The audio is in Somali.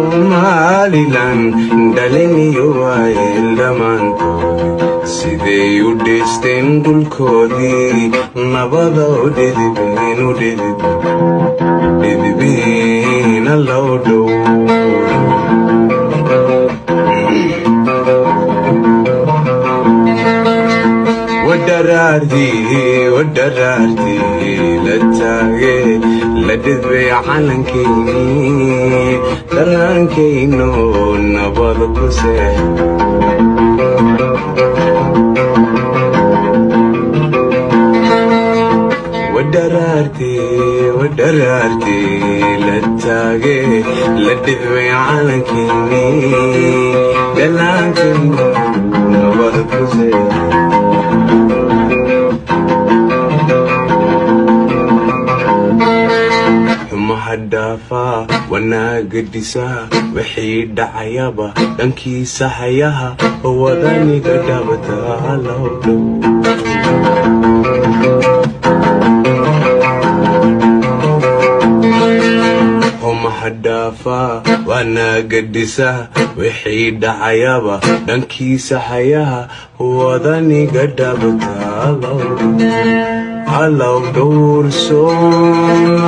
Somalilan dhaliniyo waayeel dhammaantood siday u dhisteen dhulkoodii, nabada u dhidibeen, u dhidib dhidibeen allow dhow. Wadharaartii, wadharaartii la taage, la dhidbay calankeynii, dhallaankayno nabad ku seex. Wadharaartii, wadharaartii la taage, la dhidbay calankeynii, dhallaankayno nabad ku seex. Xumaha dhaafaa, wanaaga dhisaa, wixii dhacayaba dhankiisa hayaha, wadaniga dhabta allow dhow. Xumaha dhaafaa, wanaaga dhisaa, wixii dhacayaba dhankiisa hayaha, wadaniga dhabta allow dhow, allow dhowr Soomaali.